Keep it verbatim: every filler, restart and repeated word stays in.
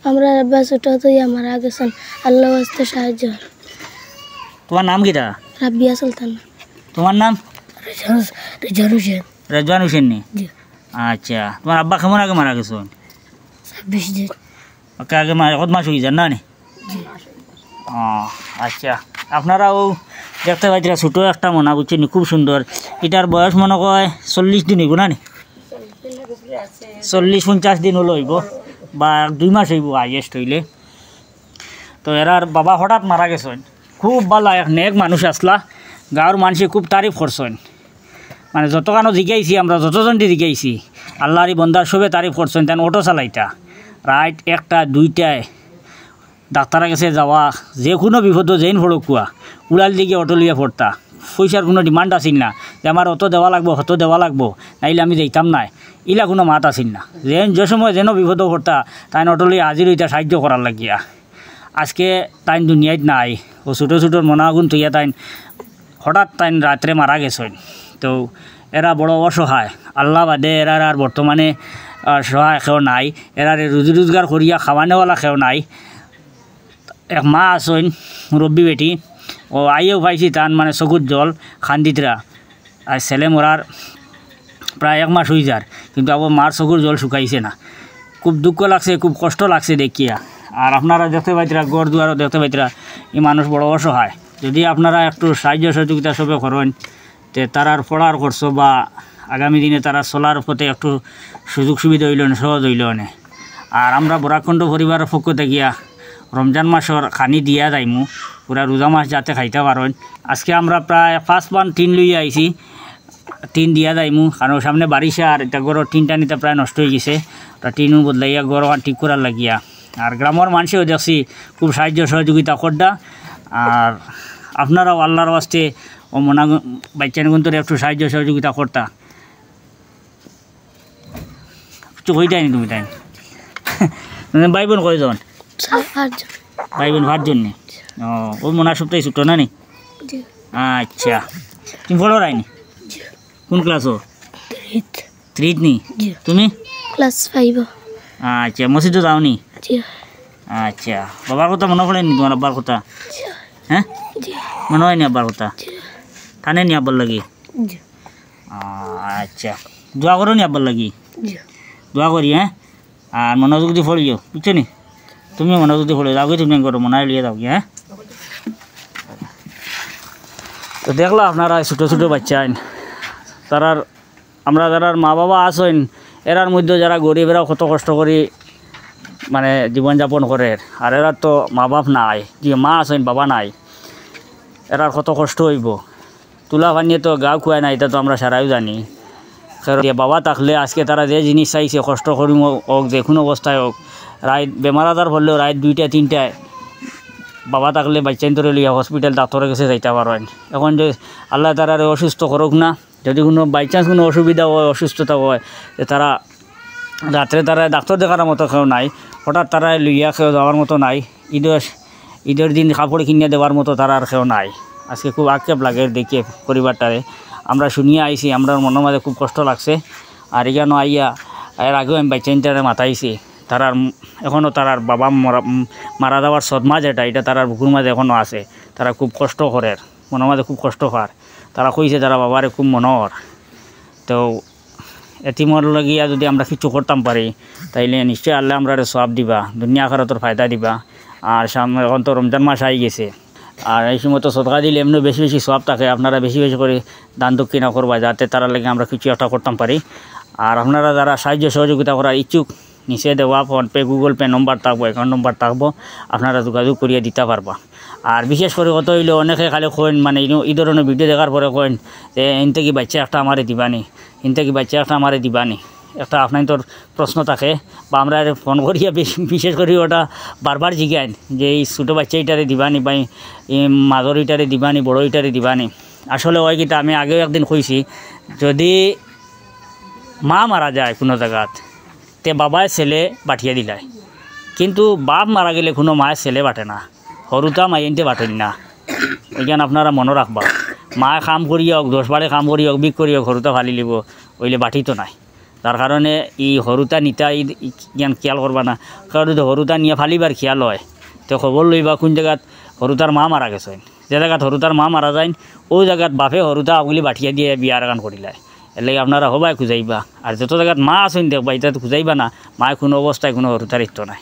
আমরা আব্বা ছোট তো ইয়া মারা গেছেন, আল্লাহ ওয়াস্তে সাহায্য করো। তোমার নাম কিতা? রাবিয়া সুলতানা। তোমার নাম? রেজাউল, রেজাউল হোসেন। রেজওয়ান হোসেন নি? জি। আচ্ছা, তোমার আব্বা কেমন আগে মারা গেছেন? ছাব্বিশ দিন। ওকে, আগে মা-, কত মাস হয়ে যান না নি? জি। ও, আচ্ছা, আপনারাও দেখতে পাইতরা ছোট একটা মনা, বুঝছেন নি? খুব সুন্দর। এটার বয়স মনে হয় চল্লিশ দিন হইব না নি? চল্লিশ পঞ্চাশ দিন হলো হইব, বা এক দুই মাস হইব হাইয়েস্ট হইলে। তো এরার বাবা হঠাৎ মারা গেছেন। খুব ভালা এক নেক মানুষ আসলা, গাঁওর মানুষে খুব তারিফ করছেন। মানে যতখানো জিগাইছি আমরা, যতজনটি জিগাইছি, আল্লাহর এই বন্দার সবে তারিফ করছেন। তান অটো চালাইতা, রাইত একটা দুইটায় ডাক্তারের কাছে যাওয়া, যে কোনো বিপদ যেইন ফড়কুয়া, উড়াল দিকে অটো লইয়া ফড়তা। পয়সার কোনো ডিমান্ড আছিল না যে আমার অত দেওয়া লাগবো, হত দেওয়া লাগবো, নাইলে আমি যাইতাম নায়, ইলা কোনো মাত আছিল না। যেন যে সময় যেন বিপদ ফড়তা, তাইন অটো লইয়া হাজির হইতা সাহায্য করার লাগিয়া। আজকে তাইন দুনিয়াত নাই, ও ছোটো ছোটো মনাগুন থইয়া তাইন হঠাৎ তাইন রাত্রে মারা গেছেন। তো এরা বড় অসহায়, আল্লাহ বাদে এরার আর বর্তমানে, আহ, সহায় কেউ নাই। এরারে রুজি রোজগার করিয়া খাওয়ানেওয়ালা কেউ নাই। এক মা আছইন, মুরব্বী বেটি, ও আইয়াও পাইছি তান মানে চকুর জল কান্দিতরা। আর ছেলে মরার প্রায় এক মাস হই যার, কিন্তু আবার মার চকুর জল শুকাইছে না। খুব দুঃখ লাগছে, খুব কষ্ট লাগছে দেখিয়া। আর আপনারা দেখতে পাইতরা, ঘর দুয়ারও দেখতে পাইতরা, এই মানুষ বড় অসহায়। যদি আপনারা একটু সাহায্য সহযোগিতা সবে করেন, তে তারার পড়ার খরচ বা আগামী দিনে তারা চলার পথে একটু সুযোগ সুবিধা হইল অনে, সহজ হইল অনে। আর আমরা বরাকণ্ঠ পরিবারের পক্ষ থাকিয়া রমজান মাসর খানি দিয়া যাইমু, পুরা রোজা মাস যাতে খাইতা পারইন। আজকে আমরা প্রায় পাঁচ পান টিন লইয়া আইছি, টিন দিয়া যাইমু, কারণ সামনে বারিশা আর এটা ঘরর টিনটা নিতে প্রায় নষ্ট হয়ে গেছে। তা টিনও বদলাইয়া ঘর ওখান ঠিক করার লাগিয়া। আর গ্রামর মানুষেও দেখছি খুব সাহায্য সহযোগিতা করতা। আর আপনারাও আল্লাহর ওয়াস্তে ও মনা বাচ্চাইনগুন্তরে একটু সাহায্য সহযোগিতা করতা। কিছু কইতায়নি তুমি তাইন? মানে ভাই বোন কয়জন? চার পাঁচজন। ভাই বোন পাঁচজন নি? ও, ও মনা সবটাই ছোট না নি? জি। আচ্ছা, তুমি পড়ো রাইনি? জি। কোন ক্লাসও? থ্রিত। থ্রিত নি? জি। তুমি? ক্লাস ফাইভও। আচ্ছা, মসজিদও যাও নি? জি। আচ্ছা, বাবার কথা মনে পড়ে নি তোমার, আব্বার কথা? জি। হ্যাঁ? জি। মনে হয় নি আব্বার কথা? জি। কানে নি আব্বার লাগি? জি। আহ, আচ্ছা, দোয়া করো নি আব্বার লাগি? জি। দোয়া করি, হ্যাঁ? আর মনোযোগ দিয়ে পড়িও, বুঝছো নি? তুমি মনোযোগ দিয়ে পড়িও, যাও গি তুমি করো, মনে হয় লিয়ে যাও গি, হ্যাঁ? তো দেখলা আপনারা ছোটো ছোটো বাচ্চাইন, তারার, আমরা যারার মা বাবা আছইন, এরার মধ্যে যারা গরিব, এরা কত কষ্ট করি মানে জীবনযাপন করের, আর এরার তো মা বাপ নাই, যে মা আছইন বাবা নাই, এরার কত কষ্ট হইব। তুলা পানিয়ে তো গাও খুয়ায় না, এটা তো আমরা সারাইও জানি। কারণ যে বাবা থাকলে আজকে তারা যে জিনিস চাইছে, কষ্ট করি হোক, যে কোনো অবস্থায় হোক, রাইত বেমার আজার পড়লেও রাইত দুইটা তিনটায় বাবা থাকলে বাচ্চাইন্তরে লইয়া হসপিটাল ডাক্তারের কাছে যাইতা পারইন। এখন যে আল্লাহ তারারে অসুস্থ করুক না, যদি কোনো by chance কোনো অসুবিধা হয়, অসুস্থতা হয়, যে তারা রাত্রে তারা ডাক্তার দেখার মতো কেউ নাই, হঠাৎ তারা লইয়া কেউ যাওয়ার মতো নাই, ঈদর, ঈদর দিন কাপড় কিনিয়া দেওয়ার মতো তারার কেউ নাই। আজকে খুব আক্ষেপ লাগে দেখে পরিবারটারে। আমরা শুনিয়া আইছি, আমরার মনর মাঝে খুব কষ্ট লাগছে। আর এখানো আইয়া এর আগেও আমি বাচ্চাইন্তরে মাতাইছি, তারার ম-, এখনো তারার বাবা মরা, উম, মারা যাওয়ার সদমা যেটা, এটা তারার বুকুর মাঝে এখনো আছে। তারা খুব কষ্ট করের, মনর মাঝে খুব কষ্ট পার। তারা কইছে তারা বাবারে খুব মনো অর। তো এতিমর লাগিয়া যদি আমরা কিছু করতাম পারি, তাইলে নিশ্চয় আল্লাহ আমরারে সওয়াব দিবা, দুনিয়া আখিরাতর ফায়দা দিবা। আর সামনে এখন তো রমজান মাস আই গেছে, আর এই সময় তো সদকা দিলে এমনি বেশি বেশি সওয়াব থাকে। আপনারা বেশি বেশি করি দান দক্ষিণা করবা, যাতে তারার লাগি আমরা কিছু একটা করতাম পারি। আর আপনারা যারা সাহায্য সহযোগিতা করার ইচ্ছুক, নিচে দেওয়া PhonePe, Google Pay নম্বর থাকবো, অ্যাকাউন্ট নম্বর থাকবো, আপনারা যোগাযোগ করিয়া দিতা পারবা। আর বিশেষ করি কথা হইলো, অনেকে খালি কইন, মানে, ইনো-, ই ধরনের ভিডিও দেখার পরে কইন যে, "ইন থাকি বাচ্চা একটা আমারে দিবানি, ইন থাকি বাচ্চা একটা আমারে দিবানি।" একটা আপনাইন্তর প্রশ্ন থাকে, বা আমরারে ফোন করিয়া বেশ-, বিশেষ করি ওটা বারবার জিগাইন যে, "এই ছোটো বাচ্চা ইটারে দিবানি, বা এই, এই মাঝর ইটারে দিবানি, বড় ইটারে দিবানি?" আসলে হয় কিতা, আমি আগেও একদিন কইছি, যদি মা মারা যায় কোনো জাগাত, তে বাবায় ছেলে বাটিয়া দিলায়, কিন্তু বাপ মারা গেলে কোনো মায় ছেলে বাটে না, হরুতা মাইয়াইন্তে বাটেন না। ওইখান আপনারা মনো রাখবা, মায় কাম করিয়া হোক, দশ বারে কাম করিয়া হোক, ভিক করিয়া হোক, হরুতা ফালি লিব, ওইলে বাটিত নাই। যার কারণে ই হরুতা নিতা ই, ই জ্ঞান খেয়াল করবা না। কারণ যদি হরুতা নিয়া ফালিবার খেয়াল হয়, তে খবর লইবা কুন জাগাত হরুতার মা মারা গেছইন। যে জাগাত হরুতার মা মারা যাইন, অউ জাগাত বাপে হরুতা আগুলি বাটিয়া দিয়া বিয়া আরগান করিলায়। এর লাগি আপনারা হবায় খুঁজাইবা। আর যত জাগাত মা আছইন দেখবা, ইতাত খুঁজাইবা না, মায় কুনু অবস্থায় কুনু হরুতার ইত্ত নাই।